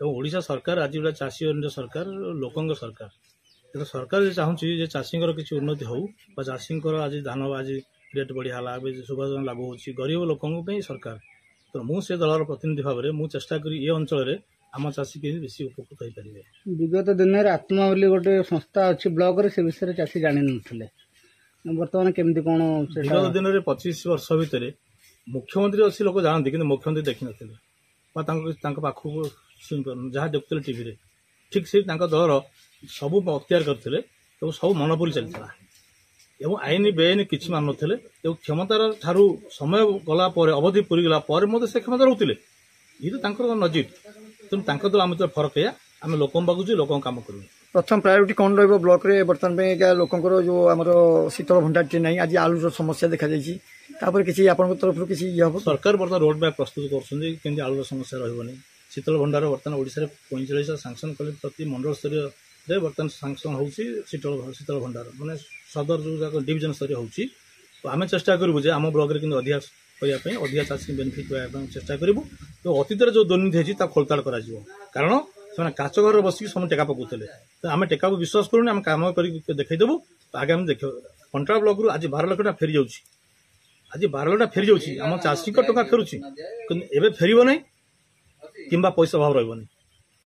ଏବଂ ଓଡ଼ିଶା ସରକାର ଆଜି ଗୋଟେ ଚାଷୀ ସରକାର, ଲୋକଙ୍କ ସରକାର। ତେଣୁ ସରକାର ଯେ ଚାହୁଁଛି ଯେ ଚାଷୀଙ୍କର କିଛି ଉନ୍ନତି ହେଉ ବା ଚାଷୀଙ୍କର ଆଜି ଧାନ ଆଜି ରେଟ୍ ବଢ଼ିଆ ହେଲା, ଏବେ ସୁଭଦ୍ରା ଲାଗୁ ହେଉଛି ଗରିବ ଲୋକଙ୍କ ପାଇଁ ସରକାର। ତ ମୁଁ ସେ ଦଳର ପ୍ରତିନିଧି ଭାବରେ ମୁଁ ଚେଷ୍ଟା କରି ଏ ଅଞ୍ଚଳରେ ଆମ ଚାଷୀ କେମିତି ବେଶୀ ଉପକୃତ ହେଇପାରିବେ। ବିଗତ ଦିନରେ ଆତ୍ମା ବୋଲି ଗୋଟେ ସଂସ୍ଥା ଅଛି ବ୍ଲକରେ, ସେ ବିଷୟରେ ଚାଷୀ ଜାଣିନଥିଲେ। ବର୍ତ୍ତମାନ କେମିତି କ'ଣ? ବିଗତ ଦିନରେ 25 ବର୍ଷ ଭିତରେ ମୁଖ୍ୟମନ୍ତ୍ରୀ ଅଛି ଲୋକ ଜାଣନ୍ତି, କିନ୍ତୁ ମୁଖ୍ୟମନ୍ତ୍ରୀ ଦେଖିନଥିଲେ ବା ତାଙ୍କ ପାଖକୁ ଯାହା ଦେଖୁଥିଲେ ଟିଭିରେ। ଠିକ୍ ସେ ତାଙ୍କ ଦଳର ସବୁ ଅକ୍ତିଆର କରିଥିଲେ ଏବଂ ସବୁ ମନୋପଲି ଚାଲିଥିଲା ଏବଂ ଆଇନ ବେଆଇନ କିଛି ମାନୁନଥିଲେ ଏବଂ କ୍ଷମତାର ଠାରୁ ସମୟ ଗଲା ପରେ, ଅବଧି ପୁରିଗଲା ପରେ ମଧ୍ୟ ସେ କ୍ଷମତା ରହୁଥିଲେ। ଇଏ ତ ତାଙ୍କର ନଜିର। ତେଣୁ ତାଙ୍କ ଦଳ ଆମ ଭିତରେ ଫରକ ଏଇଆ, ଆମେ ଲୋକଙ୍କ ପାଖକୁ ଯିବୁ, ଲୋକଙ୍କ କାମ କରିବୁ। ପ୍ରଥମ ପ୍ରାୟୋରିଟି କ'ଣ ରହିବ ବ୍ଲକରେ ବର୍ତ୍ତମାନ ପାଇଁ? ଲୋକଙ୍କର ଯେଉଁ ଆମର ଶୀତଳ ଭଣ୍ଡାରଟି ନାହିଁ, ଆଜି ଆଳୁର ସମସ୍ୟା ଦେଖାଯାଇଛି, ତାପରେ କିଛି ଆପଣଙ୍କ ତରଫରୁ କିଛି ଇଏ ହେବ? ସରକାର ବର୍ତ୍ତମାନ ରୋଡ୍ ମ୍ୟାପ୍ ପ୍ରସ୍ତୁତ କରୁଛନ୍ତି କେମିତି ଆଳୁର ସମସ୍ୟା ରହିବନି। ଶୀତଳ ଭଣ୍ଡାର ବର୍ତ୍ତମାନ ଓଡ଼ିଶାରେ 45 ସାংସନ୍ କଲେ, ପ୍ରତି ମଣ୍ଡଳ ସ୍ତରୀୟରେ ବର୍ତ୍ତମାନ ସାংସନ୍ ହେଉଛି ଶୀତଳ ଭଣ୍ଡାର, ମାନେ ସଦର ଯେଉଁ ଯାକ ଡିଭିଜନ ସ୍ତରୀୟ ହେଉଛି। ତ ଆମେ ଚେଷ୍ଟା କରିବୁ ଯେ ଆମ ବ୍ଲକରେ କିନ୍ତୁ ଅଧିକା କରିବା ପାଇଁ, ଅଧିକା ଚାଷୀ ବେନିଫିଟ୍ ପାଇବା ପାଇଁ ଚେଷ୍ଟା କରିବୁ। ତ ଅତୀତରେ ଯେଉଁ ଦୁର୍ନୀତି ହେଇଛି ତାକୁ ଖୋଳତାଡ଼ କରାଯିବ, କାରଣ ସେମାନେ କାଚ ଘରରେ ବସିକି ସମସ୍ତେ ଟେକା ପକାଉଥିଲେ। ତ ଆମେ ଟେକାକୁ ବିଶ୍ୱାସ କରୁନି, ଆମେ କାମ କରିକି ଦେଖେଇଦେବୁ। ଆଗେ ଆମେ ଦେଖିବୁ କଣ୍ଟାଳ ବ୍ଲକରୁ ଆଜି 12 ଲକ୍ଷ ଟଙ୍କା ଫେରିଯାଉଛି, ଆଜି 12 ଲକ୍ଷ ଟଙ୍କା ଫେରିଯାଉଛି, ଆମ ଚାଷୀଙ୍କ ଟଙ୍କା ଫେରୁଛି, କିନ୍ତୁ ଏବେ ଫେରିବ ନାହିଁ କିମ୍ବା ପଇସା ଅଭାବ ରହିବନି।